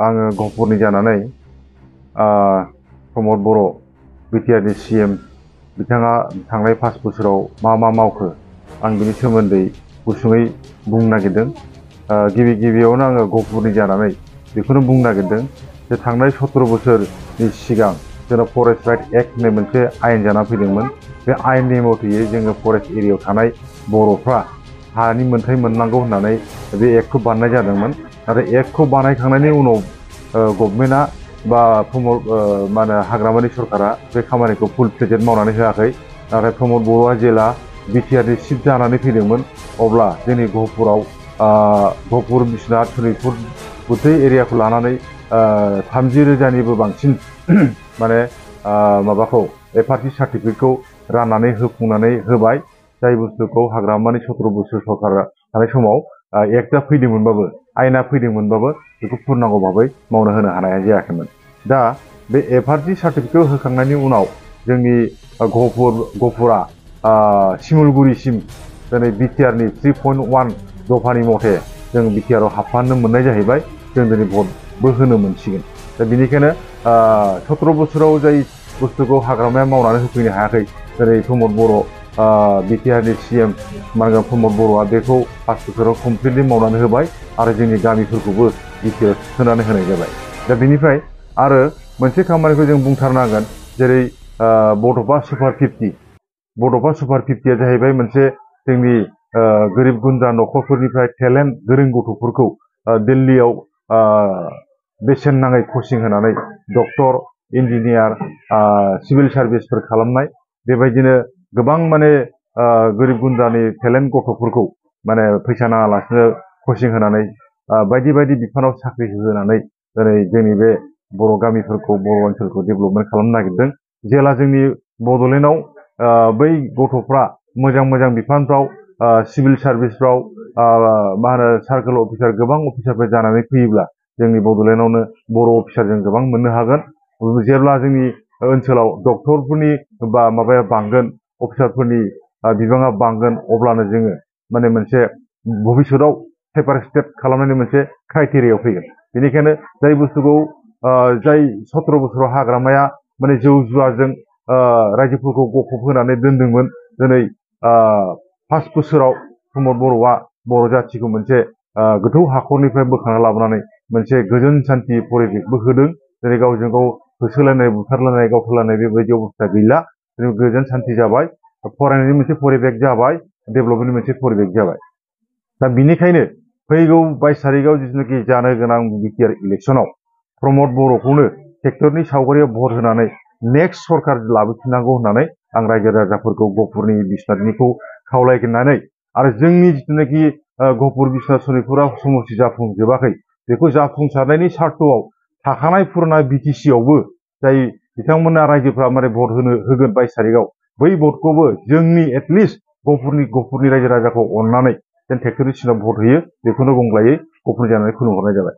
आङो गहपुरनि जानानै प्रमद बर' बिटिआरनि सिएम बिथाङा थांनाय 5 बोसोराव मा मावखो आं बिनि सोमोन्दै गुसुङै बुंनो नागिरदों। गिबियावनो आङो गहपुरनि जानानै बेखौनो बुंनो नागिरदों जे थांनाय 17 बोसोरनि सिगां जोंना फरेस्ट राइट एक्ट होननाय मोनसे आयेन जाना फैदोंमोन। बे आयेननि मथेयै जोङो फरेस्ट एरियायाव थानाय बर'फ्रा हानि मोन्थाय मोननांगौ होननानै बे एक्टखौ बानायनाय जादोंमोन। नाथाय एक्टखौ बानायखांनायनि उनाव गभर्नमेन्टआ बा मा होनो हाग्रामानि सरकारा बे खामानिखौ फुल प्लेजेड मावनानै होआखै। नाथाय प्रमद बर'आ जेला बिटिआरनि चिफ जानानै फैदोंमोन अब्ला जोंनि गहपुराव गहपुर बिश्वनाथ सनितपुर गुथै एरियाखौ लानानै 30,000निबो बांसिन माने माबाखौ एफआरटि सार्टिफिकेटखौ राननानै होफुंनानै होबाय। जाय बुस्थुखौ हाग्रामानि 17 बोसोर सरकार थानाय समाव एक्टआ फैदोंमोनबाबो आयेना फैदोंमोनबाबो बेखौ पूर्णांग भाबै मावनो होनो हानाय जायाखैमोन। दा बे एफआरटि सार्टिफिकेट होखांनायनि उनाव जोंनि गहपुरा सिमुलगुरिसिम दिनै बिटिआरनि 3.1 दफानि मथे जों बिटिआराव हाबफानो मोननाय जाहैबाय। जों दिनै भटबो होनो मोनसिगोन। दा बेनिखायनो 17 बोसोराव जाय बुस्थुखौ हाग्रामाया मावनानै होफैनो हायाखै जेरै प्रमद बर' बिटिआरनि सिएम प्रमद बर'आ बेखौ 5 बोसोराव कमप्लिटलि मावनानै होबाय आरो जोंनि गामिफोरखौबो बिटिआर सोनानै होनाय जाबाय। दा बेनिफ्राय आरो मोनसे खामानिखौ जों बुंथारनांगोन जेरै बड'फा सुपार 50 बड'फा सुपार 50आ जाहैबाय मोनसे जोंनि गोरिब गुन्द्रा न'खरफोरनिफ्राय टेलेन्ट गोरों गथ'फोरखौ दिल्लीयाव बेसेन नाङै कचिं होनानै डक्टर इन्जिनियार सिभिल सार्भिसफोर खालामनाय। बेबायदिनो गोबां माने गोरिब गुन्द्रानि टेलेन्ट गथ'फोरखौ माने फैसा नाङालासिनो कचिं होनानै बायदि बायदि बिफानाव साख्रि होनानै दिनै जोंनि बे बर' गामिफोरखौ बर' ओनसोलखौ डेभेलपमेन्ट खालामनो नागिरदों। जेला जोंनि बड'लेण्डआव बै गथ'फ्रा मोजां बिफानफ्राव सिभिल सार्भिसफ्राव मा होनो सार्कोल अफिसार गोबां अफिसारफोर जानानै फैयोब्ला जोंनि बड'लेण्डआवनो बर' अफिसार जों गोबां मोननो हागोन। जेब्ला जोंनि ओनसोलाव डक्टरफोरनि बा माबाया बांगोन अफिसारफोरनि बिबाङा बांगोन अब्लानो जोङो माने मोनसे भबिष्यतआव पेपार स्टेट खालामनायनि मोनसे क्राइटेरियायाव फैगोन। बेनिखायनो जाय बुस्थुखौ जाय 17 बोसोराव हाग्रामाया माने जौ जुवाजों रायजोफोरखौ गफब होनानै दोनदोंमोन दिनै 5 बोसोराव प्रमद बर'आ बर' जाथिखौ मोनसे गोथौ हाखरनिफ्राय बोखांना लाबोनानै मोनसे गोजोन सान्थि परिबेकबो होदों। जेरै गावजों गाव होसोलायनाय बुथारलायनाय गावथारलायनाय बेबायदि अबस्था गैला। गोजोन सान्थि जाबाय, फरायनायनि मोनसे परिबेक जाबाय, डेभेलपमेन्टनि मोनसे परिबेक जाबाय। दा बिनिखायनो फैगौ 22 तारिखआव जिथुनाखि जानो गोनां बिटिआर इलेक्सनाव प्रमद बर'खौनो ट्रेक्टरनि सावगारियाव भट होनानै नेक्स्ट सरकार लाबोफिननांगौ होननानै आं रायजो राजाफोरखौ गहपुरनि बिश्वनाथनिखौ खावलायनानै आरो जोंनि जिथुनाखि गहपुर बिश्वनाथ सनितपुरा समस्ति जाफुंजोबाखै बेखौ जाफुंसारनायनि सार्थआव थाखानाय पुराना बिटिसिआवबो जाय बिथांमोना रायजोफ्रा माने भट होगोन 22 तारिखआव बै भटखौबो जोंनि एटलिस्ट गहपुरनि रायजो राजाखौ अननानै जों ट्रेक्टरनि सिनाव भट होयो बेखौनो बुंलायै गहपुरनि जानानै खुलुमहरनाय जाबाय।